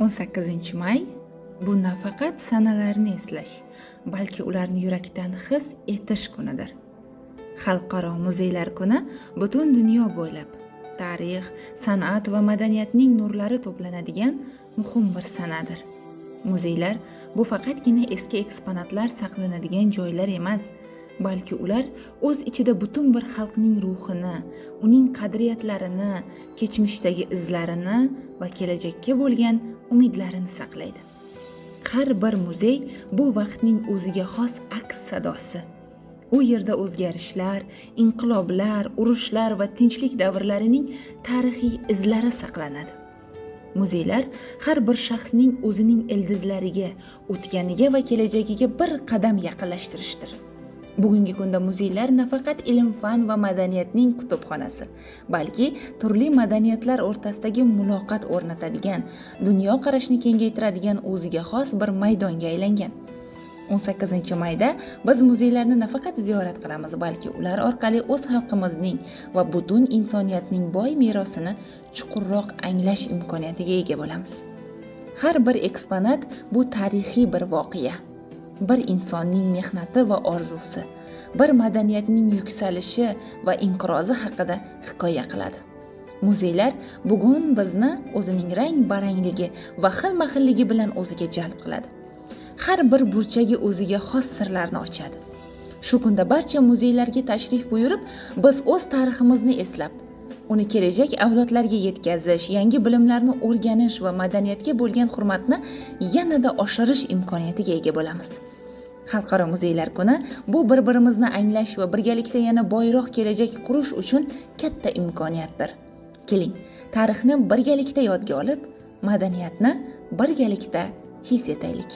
18 may bu nafaqat sanalarni eslash, balki ularni yurakdan his etish kunidir. Xalqaro muzeylar kuni butun dunyo bo'ylab tarix, san'at va madaniyatning nurlari to'planadigan muhim bir sanadir. Muzeylar bu faqatgina eski eksponatlar saqlanadigan joylar emas, balki ular o'z ichida butun bir xalqning ruhini, uning qadriyatlarini, kechmishdagi izlarini va kelajakka bo'lgan umidlarini saqlaydi. Har bir muzey bu vaqtning o'ziga xos aks sadosi. U yerda o'zgarishlar, inqiloblar, urushlar va tinchlik davrlarining tarixiy izlari saqlanadi. Muzeylar har bir shaxsning o'zining ildizlariga, o'tganiga va kelajagiga bir qadam yaqinlashtirishdir. Bugungi kunda muzeylar nafaqat ilm fan va madaniyatning kutubxonasi, balki turli madaniyatlar o'rtasidagi muloqot o'rnatadigan, dunyoqarashni kengaytiradigan o'ziga xos bir maydonga aylangan. 18 mayda biz muzeylarni nafaqat ziyorat qilamiz, balki ular orqali o'z xalqimizning va butun insoniyatning boy merosini chuqurroq anglash imkoniyatiga ega bo'lamiz. Har bir eksponat bu tarixiy bir voqea, bir insonning mehnati va orzusi, bir madaniyatning yuksalishi va inqirozi haqida hikoya qiladi. Muzeylar bugun bizni o'zining rang barangligi va xilma xilligi bilan o'ziga jalb qiladi, har bir burchagi o'ziga xos sirlarni ochadi. Shu kunda barcha muzeylarga tashrif buyurib, biz o'z tariximizni eslab, uni kelajak avlodlarga yetkazish, yangi bilimlarni o'rganish va madaniyatga bo'lgan hurmatni yanada oshirish imkoniyatiga ega bo'lamiz. Xalqaro muzeylar kuni bu bir birimizni anglash va birgalikda yana boyroq kelajak qurish uchun katta imkoniyatdir. Keling, tarixni birgalikda yodga olib, madaniyatni birgalikda his etaylik.